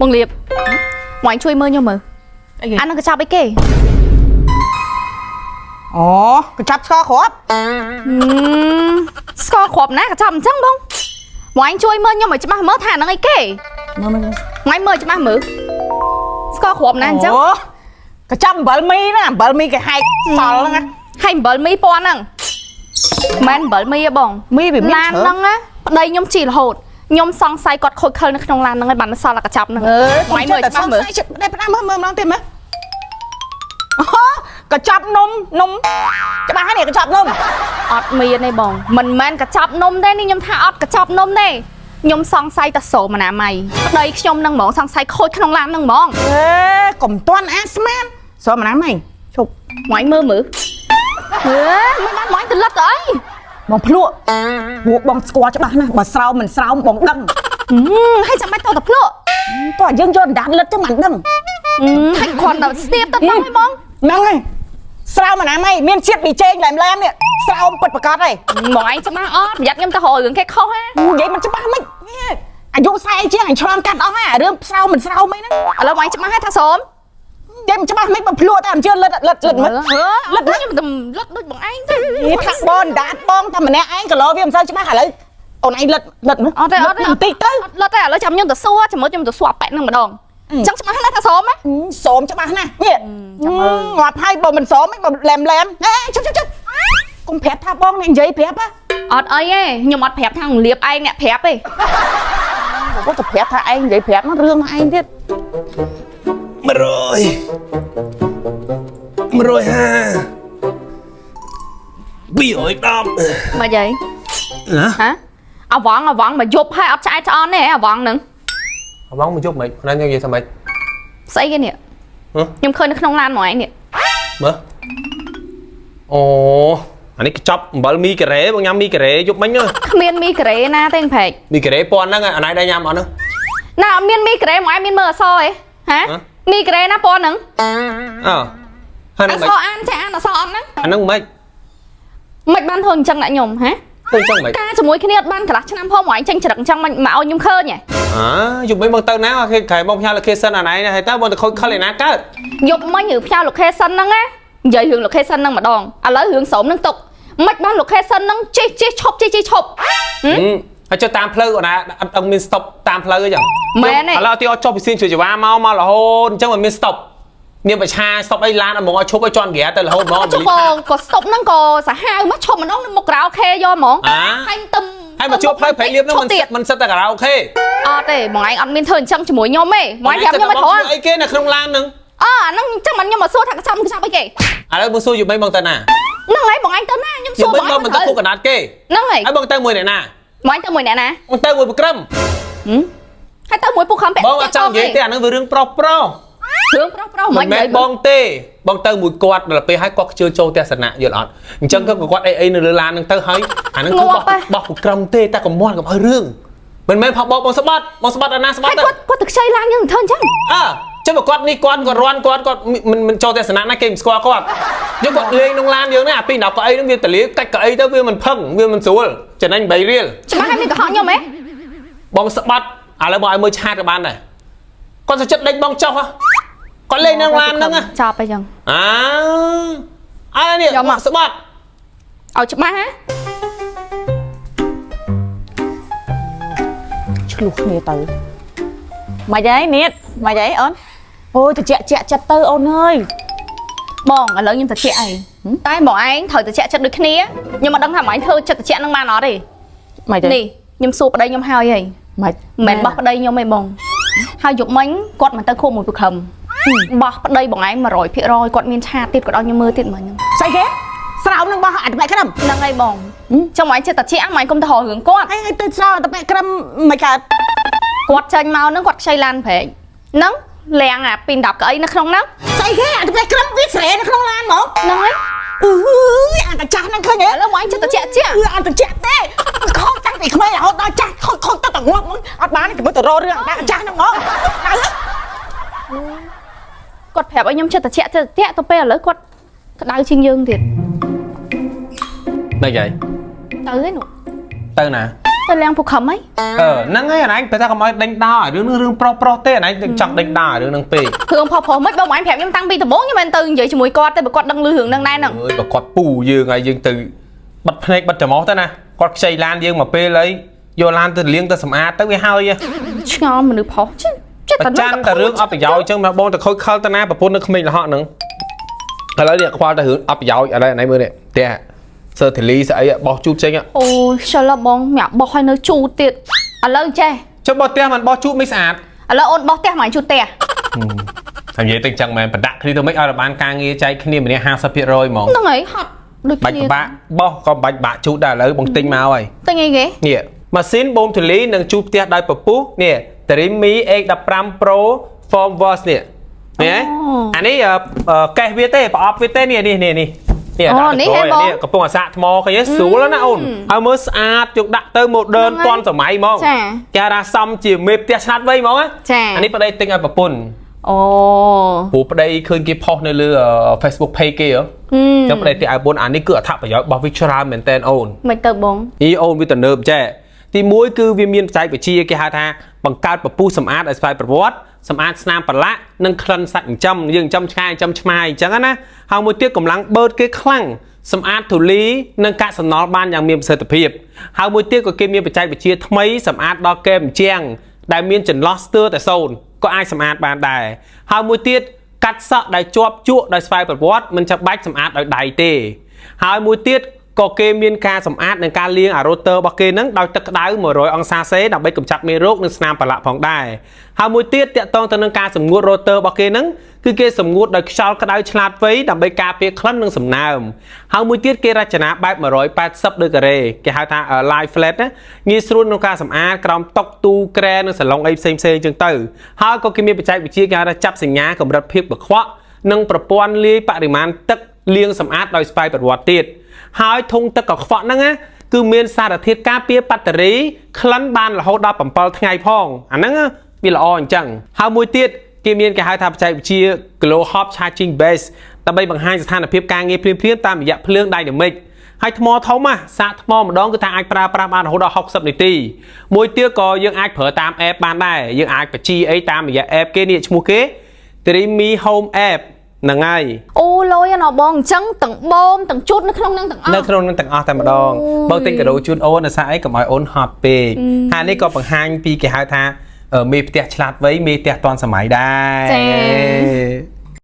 បងលៀបមកអញជួយមើលខ្ញុំមើល អីគេ អានឹងកញ្ចប់អីគេ អូកញ្ចប់ស្ករគ្រាប់ ហឹមស្ករគ្រាប់ណាកញ្ចប់អញ្ចឹងបងមកអញជួយមើលខ្ញុំឲ្យច្បាស់មើលថាអានឹងអីគេ មើលមើល មកអញមើលច្បាស់មើលស្ករគ្រាប់ណាអញ្ចឹង អូកញ្ចប់អំបិលមីណាអំបិលមីគេហែកសល់ហ្នឹងណា ហើយអំបិលមីពណ៌ហ្នឹងមិនអំបិលមីទេបង មីវាមាន ឡាន ច្រើន ហ្នឹងណាប្តីខ្ញុំជិះរហូតខ្ញុំសង្ស័យគាត់ខូចខលនៅក្នុងឡានហ្នឹងហើយបានសល់តែកញ្ចប់ហ្នឹង អើ មកអញមើលច្បាស់មើល ចិត្តផ្ដាំមើលមើលម្ដងទៀតមើលអូកញ្ចប់នំនំច្បាស់ហើយនេះកញ្ចប់នំ អត់មានទេបងមិនមែនកញ្ចប់នំទេនេះខ្ញុំថាអត់កញ្ចប់នំទេខ្ញុំសង្ស័យតែស្រោមអនាម័យប្តីខ្ញុំហ្នឹងហ្មងសង្ស័យខូចក្នុងឡានហ្នឹងហ្មង អេកុំតាន់អាស្មានស្រមណាមឯងឈប់ មកអញមើលមើលហេមិនបានមកអញទៅលិតទៅអី បងភ្លក់ពួកបងស្គាល់ច្បាស់ណាស់បើស្រោមមិនស្រោមបងដឹង ហឹមហើយចាំបាច់ទៅតែភ្លក់ តោះយើងយកអណ្ដាតលិតចឹងមិនដឹង ហឹមហើយគ្រាន់តែស្ទាបទៅដល់ហើយបង ហ្នឹងហើយស្រោមអនាម័យមានជាតិប៊ីចេងឡែមឡែមនេះស្រោមពិតប្រាកដហើយ មកអញច្បាស់អត់ប្រយ័ត្នខ្ញុំទៅរករឿងគេខុសហ៎ និយាយមិនច្បាស់មិននេះអាយុ40ជាងអញឆ្លងកាត់អស់ហើយអារឿងស្រោមមិនស្រោមអីហ្នឹង ឥឡូវមកអញច្បាស់ហើយថាស្រោម និយាយមិនច្បាស់មិនបើភ្លក់តែអញ្ជើញលិតលិតលិតមិន លិតខ្ញុំទៅលិតដូចបងឯងទៅ នេះថាបងដាតបងតែម្នាក់ឯងគីឡូវាមិនសូវច្បាស់ឥឡូវអូនឯងលិតលិតមើល អត់ទេអត់ទេ បន្តិចទៅ អត់លិតទេឥឡូវចាំខ្ញុំទៅសួរចាំមើលខ្ញុំទៅសួរអាប៉ែកហ្នឹងម្ដងអញ្ចឹងច្បាស់ណាស់ថាស្រោមហ៎ ស្រោមច្បាស់ណាស់នេះងាប់ហើយបើមិនស្រោមឯងបើឡែមឡែមហេជប់ជប់ជប់កុំប្រាប់ថាបងអ្នកនិយាយប្រាប់ហ៎ អត់អីទេខ្ញុំអត់ប្រាប់ថាងលៀបឯងអ្នកប្រាប់ទេ គាត់ទៅប្រាប់ថាឯងនិយាយប្រាប់ហ្នឹងរឿងឯងទៀត 100 150 210 មកយាយ ណា ហ៎អាវងអាវងមកយប់ហើយអត់ឆ្អែតឆ្អន់ទេអាវងហ្នឹង អវងមកជប់មិនណាខ្ញុំនិយាយថាម៉េច ស្អីគេនេះ ហ៎ ខ្ញុំឃើញនៅក្នុងឡានមកឯងនេះ មើលអូអានេះកញ្ចប់អំបិលមីការ៉េបងញ៉ាំមីការ៉េយប់មិញហ្នឹង គ្មានមីការ៉េណាទេប្រែក មីការ៉េពណ៌ហ្នឹងអាណៃដែរញ៉ាំអត់ហ្នឹង ណាអត់មានមីការ៉េមកឯងមានមើលអសរឯងហ៎ ហ៎ មីការ៉េណាពណ៌ហ្នឹង អើហើយ អ ហ្នឹងមិន សរអានចេះអានអសរអត់ហ្នឹង អាហ្នឹងមិន មិនបានធ្វើអញ្ចឹងដាក់ខ្ញុំហ៎ ទៅអញ្ចឹងមិន ការជាមួយគ្នាអត់បានកន្លះឆ្នាំផងមកឯងចេញច្រឹកអញ្ចឹងមិនមកឲ្យខ្ញុំឃើញហ៎ អើយប់មិញបងទៅណាគេក្រែបងផ្ញើ location អាណៃណាហើយតើបងទៅខូចខលឯណាកើត យប់មិញឬផ្ញើ location ហ្នឹងណានិយាយរឿង location ហ្នឹងម្ដងឥឡូវរឿងស្រោមហ្នឹងទុកមិនបាន location ហ្នឹងជិះជិះឈប់ជិះជិះឈប់ ហើយចុះតាមផ្លូវអូនណាអត់ដឹងមាន stop តាមផ្លូវអីចឹង មែនទេ ឥឡូវទីអត់ចុះពីសៀងជួយចវាមកមករហូតអញ្ចឹងមិនមាន stop មានបច្ឆា stop អីឡានអត់មកឲ្យឈប់ឲ្យជន់ហ្គាទៅរហូតហ្មង ចុះក៏ក៏ stop ហ្នឹងក៏សាហាវមកឈប់ម្ដងនៅមុខការ៉ាអូខេយកហ្មង អា ហើយទឹម ហើយមកជួបផ្លូវព្រៃលៀបហ្នឹងមិន ឈប់ទៀត មិនសិតតែការ៉ាអូខេ អត់ទេបងឯងអត់មានធ្វើអញ្ចឹងជាមួយខ្ញុំទេបងឯងប្រាប់ខ្ញុំមិនត្រូវ អីគេនៅក្នុងឡានហ្នឹង អើអាហ្នឹងអញ្ចឹងមិនខ្ញុំមកសួរថាកញ្ចប់កញ្ចប់អីគេ ឥឡូវបងសួរយប់មិញបងទៅណា ហ្នឹងហើយបងឯងទៅណាខ្ញុំ យប់ សួរបងឯង មិញបងមិនទៅពុកកណ្ដាតគេ ហ្នឹងហើយ ហើយបងទៅមួយអ្នកណា បងឯងទៅមួយអ្នកណា បងទៅមួយប្រក្រឹម ហឹមហើយទៅមួយពួកខំពាក់ បងអត់ចង់និយាយទេអាហ្នឹងវារឿងប្រុសប្រុស រឿងប្រុសប្រុស មិនមែនបងទេបងទៅមួយគាត់ដល់ពេលហើយគាត់ខ្ជិលចូលទស្សនៈយល់អត់អញ្ចឹងក៏គាត់អីអីនៅលើឡានហ្នឹងទៅហើយអាហ្នឹងគឺបោះបោះប្រក្រឹមទេតែកំមាត់កុំឲ្យរឿងមិនមែនផបងបងស្បាត់បងស្បាត់អាណាស្បាត់ទៅ ហើយគាត់គាត់ទៅខ្ចីឡានយើងធ្វើអញ្ចឹង អើចឹងបើគាត់នេះគាត់គាត់រាន់គាត់គាត់មិនមិនចូលទស្សនៈណាគេមិនស្គាល់គាត់យកគាត់លេងក្នុងឡានយើងណាអាពី10កៅអីហ្នឹងវាតលាកាច់កៅអីទៅវាមិនផឹងវាមិនស្រួលចំណេញ8រៀល ច្បាស់ហើយមានកុហកខ្ញុំហ៎ បងស្បាត់ឥឡូវបងឲ្យមើលឆាតក៏បានដែរគាត់សុចិត្តដេញបងចុះហ៎គាត់លេងក្នុងឡានហ្នឹងហ៎ ចប់ហើយចឹង អើអើនេះ យកមក ស្បាត់ ឲ្យច្បាស់ហ៎ ឆ្លោះគ្នាទៅមកយាយនេះមកយាយអូនអូយតិចជាក់ចិត្តទៅអូនអើយ បងឥឡូវខ្ញុំត្រជាក់អីតែបងឯងត្រូវត្រជាក់ចិត្តដូចគ្នាខ្ញុំមិនដឹងថាបងឯងធ្វើចិត្តត្រជាក់នឹងបានអត់ទេ មកយាយ នេះខ្ញុំសួរប្តីខ្ញុំហើយហី មក មិនមែនបោះប្តីខ្ញុំទេបងហើយយប់មិញគាត់មិនទៅខួបមួយប្រខំបោះប្តីបងឯង100%គាត់មានឆាតទៀតគាត់ឲ្យខ្ញុំមើលទៀតមិញហ្នឹង ស្អីគេស្រោមនឹងបោះអាតបែកក្រឹម ហ្នឹងហើយបងចុះបងឯងចិត្តត្រជាក់បងឯងកុំទៅរករឿងគាត់ ឯងឲ្យទៅស្រោមអាតបែកក្រឹមមិនកើត គាត់ចេញមកហ្នឹងគាត់ខ្ចីឡានព្រែកហ្នឹងលាងអាពី10កៅអីនៅក្នុងហ្នឹង ស្អីគេអាតបែកក្រឹមវាស្រែនៅក្នុងឡានហ្មង ហ្នឹងហើយ អឺអាតចាស់ហ្នឹងឃើញទេ ឥឡូវបងឯងចិត្តត្រជាក់ជា អឺអាតចាស់ទេខំតាំងពីក្មេងរហូតដល់ចាស់ខំខំទៅតែងាប់ហ្មងអត់បានទេទៅរករឿងអាចាស់ហ្នឹងហ្មងទៅ គាត់ប្រាប់ឲ្យខ្ញុំចិត្តត្រជាក់ចិត្តត្រជាក់ទៅពេលឥឡូវគាត់ក្តៅជាងយើងទៀត មិនយាយ ទៅហើយនោះ ទៅណា ទៅលាងពុខំហី អឺហ្នឹងហើយអានឯងពេលថាកុំឲ្យដេញដោលរឿងហ្នឹងរឿងប្រុសប្រុសទេអានឯងចង់ដេញដោលរឿងហ្នឹងពេក រឿងប្រុសប្រុសមិនបងឯងប្រាប់ខ្ញុំតាំងពីដំបូងខ្ញុំមិនទៅនិយាយជាមួយគាត់ទេបើគាត់ដឹងឮរឿងហ្នឹងដែរហ្នឹង អើយបើគាត់ពូយើងហើយយើងទៅបិទភ្នែកបិទច្រមុះទៅណាគាត់ខ្ចីឡានយើងមកពេលហើយយកឡានទៅលាងទៅសម្អាតទៅវាហើយ ឆ្ងល់មនុស្សប្រុសចេះ ប្រច័នតែរឿងអត់ប្រយោជន៍អញ្ចឹងមកបងទៅខូចខលទៅណាប្រពន្ធនៅក្មេងលហកហ្នឹងឥឡូវនេះខ្វល់តែរឿងអត់ប្រយោជន៍ឥឡូវអានេះមើលនេះផ្ទះសើធីលីស្អីបោះជូតចេញ អូយខ្ជិលបងញាក់បោះឲ្យនៅជូតទៀតឥឡូវចេះ ចុះបោះផ្ទះមិនបោះជូតមិនស្អាត ឥឡូវអូនបោះផ្ទះមកជូតផ្ទះ តែនិយាយទៅអញ្ចឹងមែនប្រដាក់គ្នាទៅមិនឲ្យបានការងារចែកគ្នាម្នាក់50%ហ្មង ហ្នឹងហើយហត់ដូចគ្នា បាច់ពិបាកបោះក៏បាច់បាក់ជូតដែរឥឡូវបងទិញមកហើយ ទិញអីគេ នេះម៉ាស៊ីនបូមធូលីនិងជូតផ្ទះដោយពពុះនេះ Dreamy X15 Pro Form Wash នេះនេះអានេះកេះវាទេប្រអប់វាទេនេះនេះនេះនេះនេះដាក់នេះកំពុងអាសាក់ថ្មឃើញទេស្រួលណាអូនហើយមើលស្អាតយកដាក់ទៅ modern ទាន់សម័យហ្មងគេថាសំជាមេផ្ទះឆ្លាតវៃហ្មងអានេះប្តីទិញឲ្យប្រពន្ធ អូ ព្រោះប្តីឃើញគេផុសនៅលើ Facebook page គេហ៎ចឹងប្តីទិញឲ្យប្រពន្ធអានេះគឺអត្ថប្រយោជន៍របស់វាច្រើនមែនតើអូន មិនទៅបង អីអូនវាទំនើបចេះទី1គឺវាមានបច្ចេកវិទ្យាគេហៅថាបង្កើតពពុះសម្អាតឲ្យស្វ័យប្រវត្តិសម្អាតស្នាមប្រឡាក់និងក្លិនសាច់ចិញ្ចឹមយើងចិញ្ចឹមឆ្កែចិញ្ចឹមឆ្មាអញ្ចឹងណាហើយមួយទៀតកម្លាំងបឺតគេខ្លាំងសម្អាតធូលីនិងកាកសំណល់បានយ៉ាងមានប្រសិទ្ធភាពហើយមួយទៀតក៏គេមានបច្ចេកវិទ្យាថ្មីសម្អាតដល់កែមជាងដែលមានចន្លោះស្ទើរតែសូន្យក៏អាចសម្អាតបានដែរហើយមួយទៀតកាត់សក់ដែលជាប់ជក់ដោយស្វ័យប្រវត្តិមិនចាំបាច់សម្អាតដោយដៃទេហើយមួយទៀតក៏គេមានការសម្អាតនិងការលាងអា rotor របស់គេហ្នឹងដោយទឹកក្តៅ100អង្សាសេដើម្បីកម្ចាត់មេរោគនិងស្នាមប្រឡាក់ផងដែរហើយមួយទៀតតាក់ទងទៅនឹងការសម្ងួត rotor របស់គេហ្នឹងគឺគេសម្ងួតដោយខ្យល់ក្តៅឆ្លាតវៃដើម្បីការពារក្លិននិងសំណើមហើយមួយទៀតគេរចនាបែប180ដឺការ៉េគេហៅថា lie flat ណាងាយស្រួលក្នុងការសម្អាតក្រោមតុទូគ្រែនិងសាឡុងអីផ្សេងៗចឹងទៅហើយក៏គេមានបច្ចេកវិទ្យាគេហៅថាចាប់សញ្ញាកម្រិតភាពកខ្វក់និងប្រព័ន្ធលាយបរិមាណទឹកលាងសម្អាតដោយស្វ័យប្រវត្តិទៀតហើយធុងទឹកកខ្វក់ហ្នឹងណាគឺមានសារធាតុការពារបាក់តេរីក្លិនបានរហូតដល់7ថ្ងៃផងអាហ្នឹងវាល្អអញ្ចឹងហើយមួយទៀតគេមានគេហៅថាបច្ចេកវិទ្យា Glow Hop Charging Base ដើម្បីបង្ហាញស្ថានភាពការងារភ្លាមៗតាមរយៈភ្លើង Dynamic ហើយថ្មធំណាសាកថ្មម្ដងគឺថាអាចប្រើប្រាស់បានរហូតដល់60នាទីមួយទៀតក៏យើងអាចប្រើតាម app បានដែរយើងអាចបញ្ជីអីតាមរយៈ app គេនេះឈ្មោះគេ Dreamy Home App ហ្នឹងហើយ អូលយណបងអញ្ចឹងទាំងបូមទាំងជូតនៅក្នុងនឹងទាំងអស់ នៅក្នុងនឹងទាំងអស់តែម្ដងបើទិញកាដូជូនអូនដោយសារអីកុំឲ្យអូនហត់ពេកហើយនេះក៏បង្ហាញពីគេហៅថាមេផ្ទះឆ្លាតវៃមេផ្ទះទាន់សម័យដែរ ចា៎